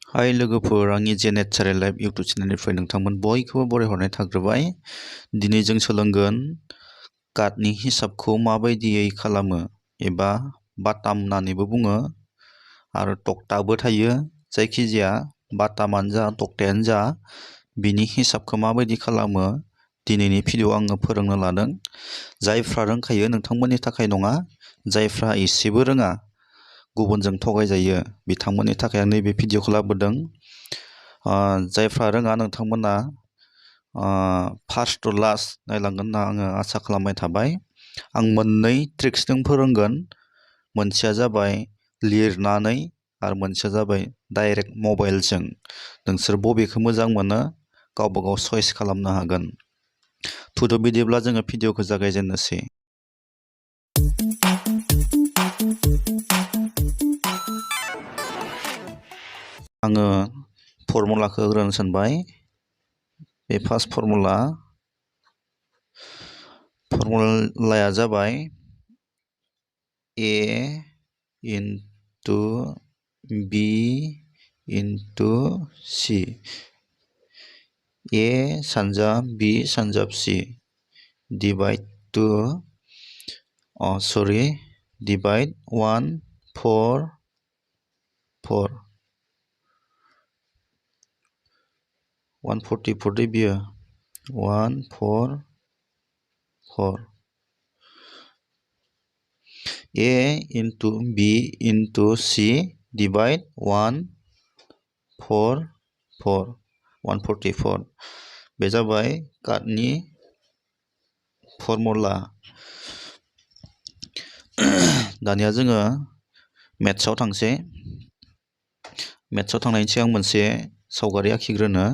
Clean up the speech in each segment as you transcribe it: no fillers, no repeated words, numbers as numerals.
हाय लोगोफोर, आंनि जे नेचारेल लाइफ इउटुब चेनेलनिफ्राय नोंथांमोन बयखौबो बरायहरनाय थाग्रोबाय। दिनै जों सोलोंगोन काटनि हिसाबखौ माबायदियै खालामो एबा बाटाम होननानैबो बुङो आरो तक्ताबो थायो। जायखिजाया बाटामानो जा तक्तायानो जा बिनि हिसाबखौ माबायदि खालामो दिनैनि भिडिअ आङो फोरोंनो लादों। जायफ्रा रोंखायो नोंथांमोननि थाखाय नङा, जायफ्रा एसेबो रोङा गुबुनजों थगायजायो बिथांमोननि थाखाय आं नैबे भिडिअखौ लाबोदों। जायफ्रा रोङा नोंथांमोना फार्स्ट टु लास्ट नायलांगोन होनना आङो आसा खालामबाय थाबाय। आं मोननै ट्रिक्सजों फोरोंगोन। मोनसेया जाबाय लिरनानै आरो मोनसेया जाबाय डाइरेक्ट मबाइलजों। नोंसोर बबेखौ मोजां मोनो गावबा गाव चइस खालामनो हागोन। थुदो बिदिब्ला जोङो भिडिअखौ जागायजेननोसै। आङो फर्मुलाखौ होग्रोनो सानबाय। बे फार्स्ट फर्मुलाया जाबाय a into B into C. A सानजाब B सानजाब C divide two divide 144 दे बियो 144 a into B into C divide 144 बे जाबाय काटनि फर्मुला। दानिया जोङो मेथ्सआव थांसै। मेथ्सआव थांनायनि सिगां मोनसे सावगारि आखिग्रोनो।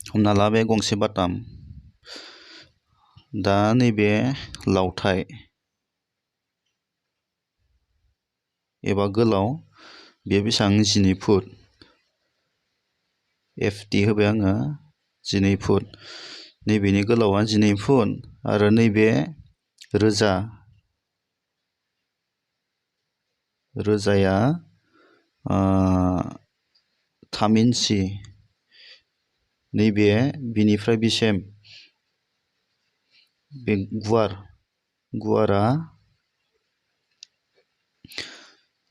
हमना ला बे गंसे बाटाम। दा नैबे लावथाइ एबा गोलाव बेयो बेसेबां 12 फुट। एफटि होबाय आङो 12 फुट। नैबेनि गोलावा 12 फुट आरो नैबे रोजाया 3 इन्सि। नैबे बिनिफ्राय बिसिम बे गुवारा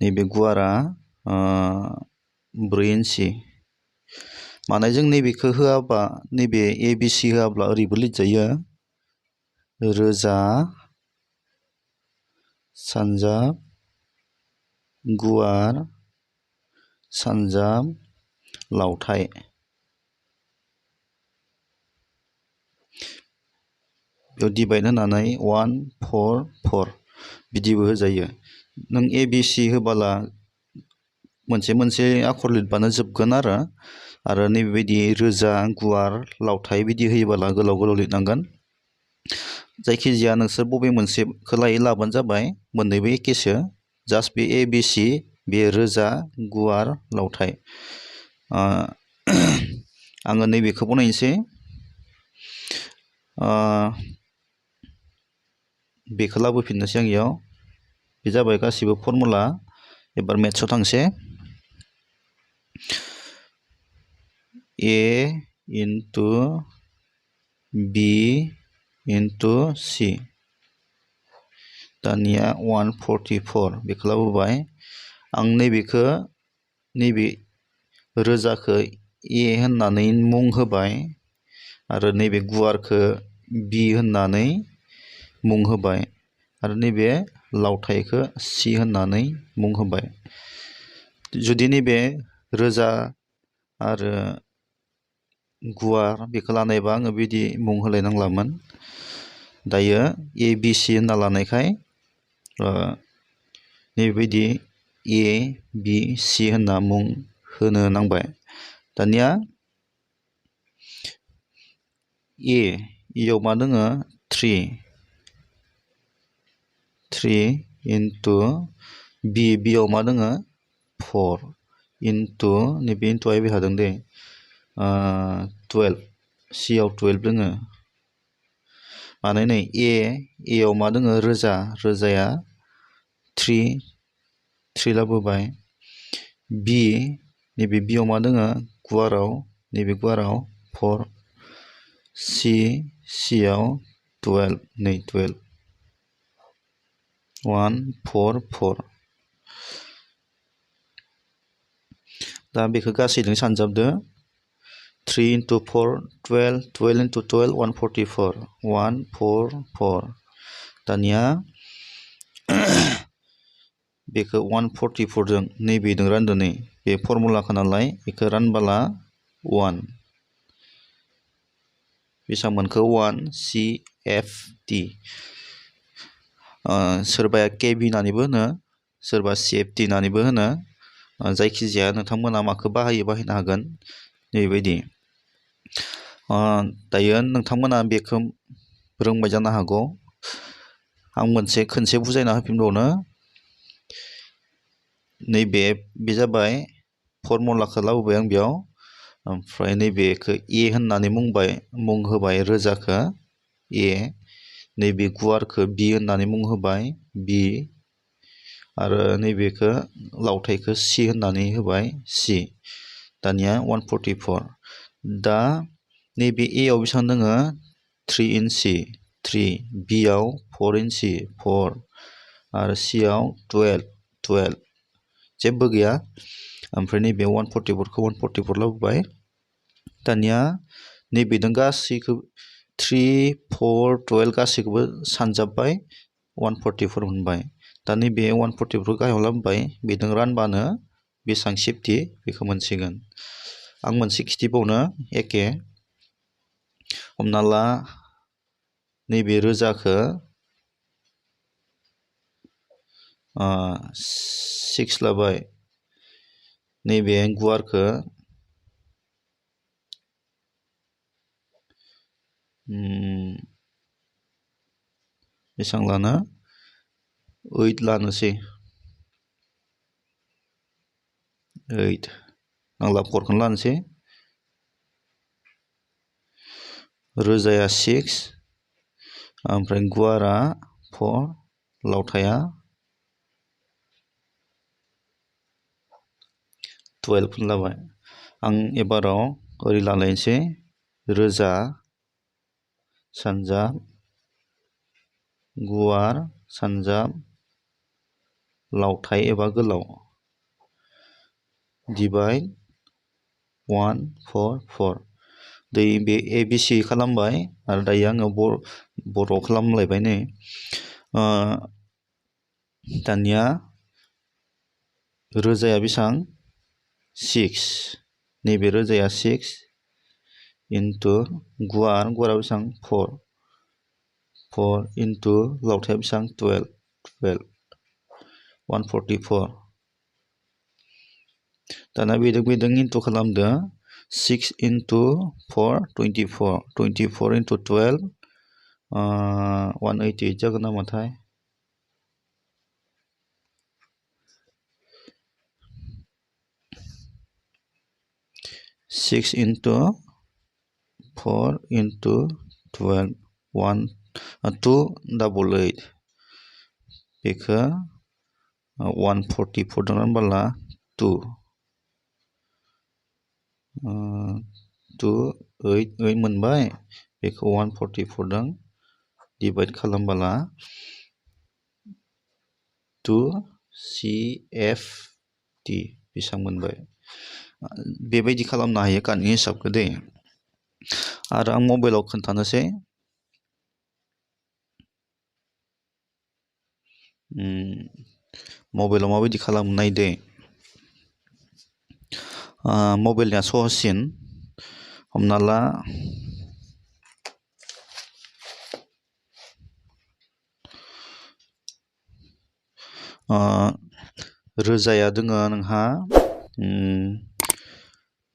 नैबे गुवारा 4 इन्सि। माने जों नैबेखौ होआबा नैबे ABC होआब्ला ओरैबो लिरजायो रोजा सानजाब गुवार सानजाब लावथाइ। बेयाव डिभाइड होनानै 144 बिदिबो होजायो। नों ABC होबाला मोनसे आखर लिरबानो जोबगोन आरो नैबेबायदि रोजा गुवार लावथाइ बिदि होयोबोला गोलाव गोलाव लिरनांगोन। जायखिजाया नोंसोर बबे मोनसेखौ लाबानो जाबाय, मोननैबो एखेसो। जास्ट बे ABC बे रोजा गुवार लावथाइ। आङो नैबेखौ बनायनोसै। बेखौ लाबोफिननोसै आं इयाव। बे जाबाय गासिबो फर्मुला। एबार मेथ्सआव थांसै। ए इन्टु बि इन्टु सि दानिया 144 बेखौ लाबोबाय। आं नैबे रोजाखौ ए होननानै मुं होबाय आरो नैबे गुवारखौ बि होननानै मुं होबाय आरो नैबे लावथाइखौ सि होननानै मुं होबाय। जुदि नैबे रोजा आरो गुवार बेखौ लानायबा आङो बिदि मुं होलायनांलामोन। दायो ABC होनना लानायखाय नैबेबायदि ए बि सि होनना मुं होनो नांबाय दानिया एआव मा दोङो 3 इनटु बिआव मा दोङो 4 इनटु नैबे इनटुआ बे हादों दे 12 सिआव 12 दोङो माने नै एआव मा दोङो रोजाया 3 लाबोबाय बि नैबे बिआव मा दोङो गुवाराव नैबे गुवाराव 4 सिआव 12 नै 12 1 4 4 दा बेखौ गासैजों सानजाबदो 3 इनटु 4 12 12 इनटु 12 144 144 दानिया बेखौ 144 जों नैबेजों रानदो नै बे फर्मुलाखौ नालाय बेखौ रानबोला 1 बेसेबां मोनखो 1 CFT सोरबाया KB होननानैबो होनो सोरबा CFT होननानैबो होनो जायखिजाया नोंथांमोना माखौ बाहायनो हागोन नैबायदि दायो नोंथांमोना बेखौ रोंबाय जानो हागौ आं खनसे बुजायना होफिनबावनो नैबे जाबाय फर्मुलाखौ लाबोबाय आं बेयाव ओमफ्राय नैबेखौ होननानै मुं होबाय रोजाखौ नैबे गुवारखौ B होननानै मुं होबाय B आरो नैबेखौ लावथाइखौ C होननानै होबाय C दानिया 144 दा नैबे आव बेसेबां दोङो 3 इन्सि 3 Bआव 4 इन्सि 4 आरो Cआव 12 जेबो गैया ओमफ्राय नैबे 144खौ 144 लाबोबाय दानिया नैबेजों गासैखौबो 3 4 12 गासैखौबो सानजाबबाय 144 मोनबाय दा नैबे 144खौ गाहायाव लाबोबाय बेजों रानबानो बेसेबां सेफटि बेखौ मोनसिगोन आं मोनसे खिथिबावनो एखे हमना ला नैबे रोजाखौ 6 लाबाय नैबे गुवारखौ बेसेबां लानो 8 लानोसै 8 नांला 4खौनो लानोसै रोजाया 6 ओमफ्राय गुवारा 4 लावथाया 12 लाबाय आं एबाराव ओरै लालायनोसै रोजा सानजाब गुवार सानजाब लावथाइ एबा गोलाव डिभाइड 1 4 4 दै बे ABC खालामबाय आरो दायो आङो बर' खालामलायबाय नै दानिया रोजाया बेसेबां 6 नैबे रोजाया 6 इनटु गुवारा बेसेबां 4 इनटु लावथाया बेसेबां 12 144 दाना बेजों इनटु खालामदो 6 इनटु 4 24 इनटु 12 188 जागोन नामाथाय 6 इनटु 4 इनटु 12 288 बेखौ 144 जों रानबोला 2 8 मोनबाय बेखौ 144 जों डिभाइड खालामबोला 2 CFT बेसेबां मोनबाय बेबायदि खालामनो हायो काटनि हिसाबखौ दै आरो आं मबाइलाव खोन्थानोसै मबाइलाव माबायदि खालामनो नायदो मबाइलनिया सहजसिन हमना ला रोजाया दोङो नोंहा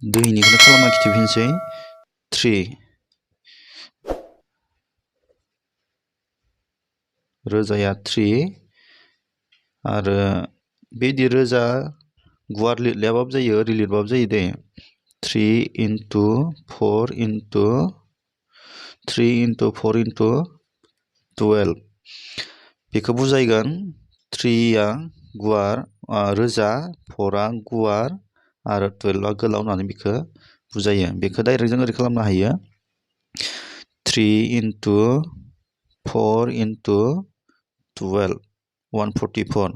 दैनिखौनो खालामना खिथिफिनसै 3 रोजाया 3 आरो बेदि रोजा गुवार लिरलियाबाबो जायो ओरै लिरबाबो जायो दे 3 into 4 into 3 into 4 into 12 बेखौ बुजायगोन 3आ गुवार रोजा 4आ गुवार आरो 12आ गोलाव होननानै बेखौ बुजायो बेखौ डाइरेक्ट जों ओरै खालामनो हायो 3 into 4 into 12 144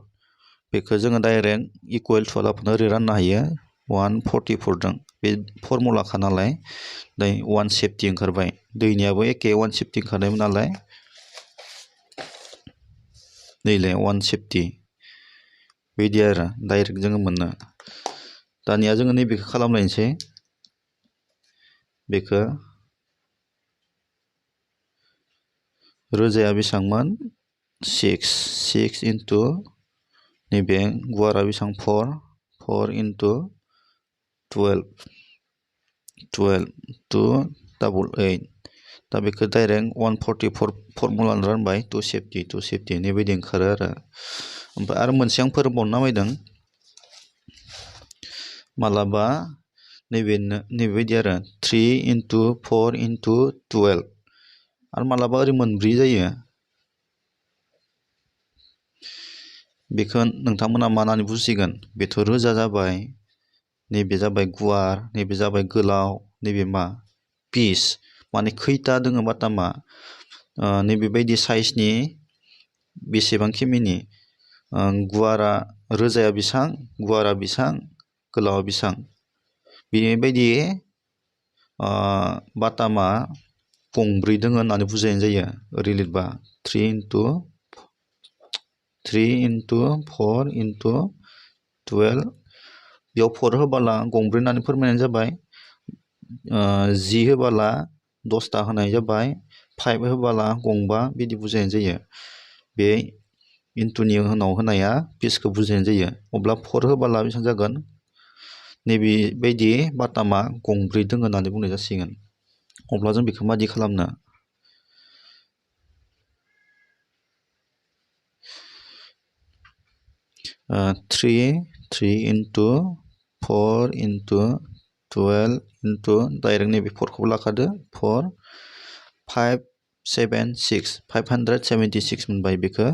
बेखौ जोङो डाइरेक्ट इकुवेल टु लाफानो ओरै राननो हायो 144 जों बे फर्मुलाखा नालाय दायो 170 ओंखारबाय दैनियाबो एखे 170 ओंखारनायमोन नालाय नैलाय 170 बिदि आरो डाइरेक्ट जोङो मोनो दानिया जोङो नैबेखौ खालामलायनोसै बेखौ रोजाया बेसेबांमोन 6 into नैबे गुवारा बेसेबां 4 into 12 2 double 8 दा बेखौ डाइरेक्ट 144 फर्मुला रानबाय 270 नैबायदि ओंखारो आरो ओमफ्राय आरो मोनसे आं फोरोंबावनो नामायदों मालाबा नैबेबायदि आरो 3 into 4 into 12 आरो मालाबा ओरै मोनब्रै जायो बेखौ नोंथांमोना मा होननानै बुजिगोन बेथ' रोजा जाबाय नैबे जाबाय गुवार नैबे जाबाय गोलाव नैबे मा पिस माने खैथा दोङो बातामा नैबेबायदि साइजनि बेसेबां खिमिनि गुवारा रोजाया बेसां गुवारा बेसां गोलावा बेसां बेबायदि बातामा गंब्रै दोङो होननानै बुजायनाय जायो ओरै लिरबा 3 into 4 into 12 बेयाव 4 होबाला गंब्रै होननानै फोरमायनाय जाबाय 10 होबाला 10ता होनाय जाबाय 5 होबाला गंबा बिदि बुजायनाय जायो बे इन्टुनि उनाव होनाया पिसखौ बुजायनाय जायो अब्ला 4 होबाला बेसेबां जागोन नैबेबायदि बातामा गंब्रै दोङो होननानै बुंनाय जासिगोन अब्ला जों बेखौ मादि खालामनो 3 into 4 into 12 into डाइरेक्ट नैबे 4खौबो लाखादो 4 5 7 6 576 मोनबाय बेखौ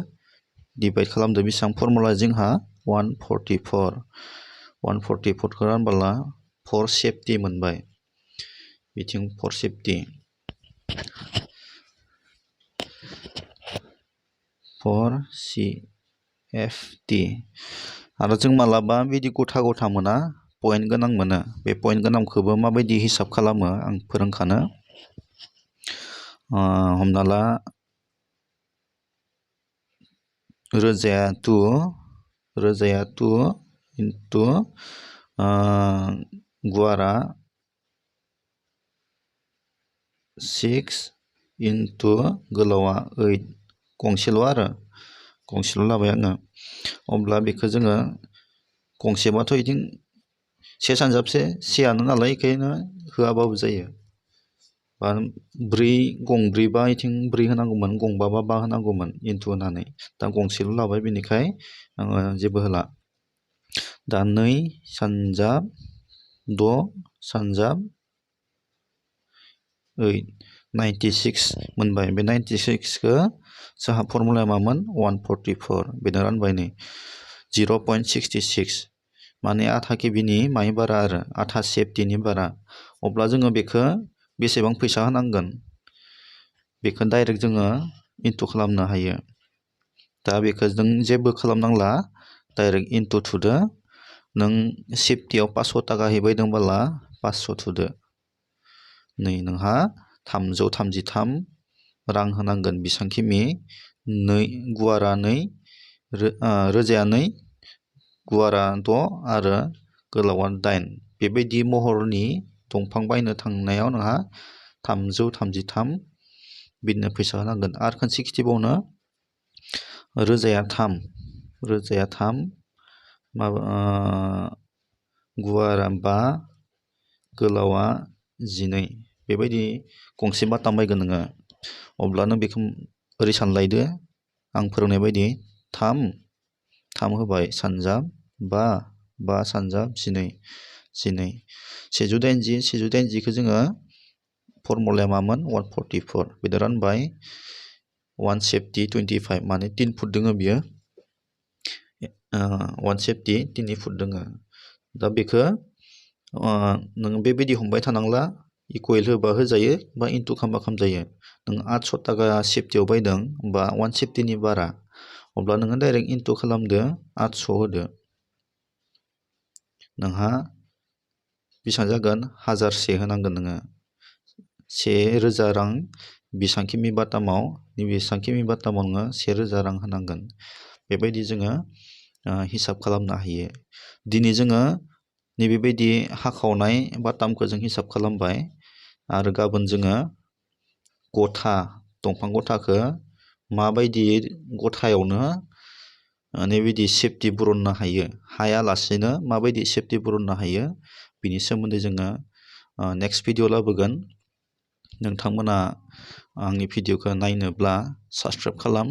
डिभाइड खालामदो बेसेबां फर्मुला जोंहा 144खौ रानबोला 470 मोनबाय बिथिं 470 4CFT आरो जों मालाबा बिदि गथा गथा मोना पइन्ट गोनां मोनो बे पइन्ट गोनांखौबो माबायदि हिसाब खालामो आं फोरोंखानो हमना ला रोजाया 2 into गुवारा 6 into गोलावा 8 गंसेल' आरो गंसेल' लाबाय आङो अब्ला बेखौ जोङो गंसेबाथ' इथिं से सानजाबसे सेयानो नालाय बेखायनो होआबाबो जायो बा गंब्रैबा इथिं 4 होनांगौमोन गंबाबा 5 होनांगौमोन इन्टु होनानै दा गंसेल' लाबाय बेनिखाय आङो जेबो होला दा 2 सानजाब 6 सानजाब 8 96 मोनबाय बे 96खौ जोंहा फर्मुलाया मामोन 144 बेनो रानबाय नै 0.66 माने आधा केबिनि माय बारा आरो आधा सेफटिनि बारा अब्ला जोङो बेखौ बेसेबां फैसा होनांगोन बेखौ डाइरेक्ट जोङो इन्टु खालामनो हायो दा बेखौ जों जेबो खालामनांला डाइरेक्ट इन्टु थुदो नों सेफटियाव 500 थाखाहै बायदोंबोला 500 थुदो नै नोंहा 333 रां होनांगोन बेसांखिनि गुवारा 2 रोजाया 2 गुवारा 6 आरो गोलावा 8 बेबायदि महरनि दंफां बायनो थांनायाव नोंहा 333 बिदिनो फैसा होनांगोन आरो खनसे खिथिबावनो रोजाया 3 माबा गुवारा 5 गोलावा 12 बेबायदि गंसे बाटाम बायगोन नोङो अब्ला नों बेखौ ओरै सानलायदो आं फोरोंनाय बायदि 3 होबाय सानजाब 5 सानजाब 12 180 खौ जोङो फर्मुलाया मामोन 144 बेदो रानबाय 170 25 माने 3 फुट दोङो बियो 170 3 फुट दोङो दा बेखौ नों बेबायदि हमबाय थानांला इकुवेल होबा होजायो बा इनटु खालामबा खालामजायो नों 800 थाखा सेफटियाव बायदों बा 170 नि बारा अब्ला नोङो डाइरेक्ट इनटु खालामदो 800 होदो नोंहा बेसेबां जागोन 1000 होनांगोन नोङो 1000 रां बेसेबां किमि बाटामाव बेसेबां किमि बाटामाव नोङो 1000 रां होनांगोन बेबायदि जोङो हिसाब खालामनो हायो दिनै जोङो नैबेबायदि हाखावनाय बाटामखौ जों हिसाब खालामबाय आरो गाबोन जोङो गथा दंफां गथाखौ माबायदि गथायावनो नैबायदि सेफटि बरननो हायो हायालासेनो माबायदि सेफटि बरननो हायो बिनि सोमोन्दै जोङो नेक्स्ट भिडिअ लाबोगोन नोंथांमोना आंनि भिडिअखौ नायनोब्ला साबस्क्राइब खालाम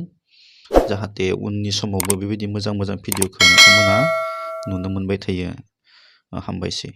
जाहाथे उननि समावबो बेबायदि मोजां भिडिअखौ नोंथांमोना नुनो मोनबाय थायो हामबायसै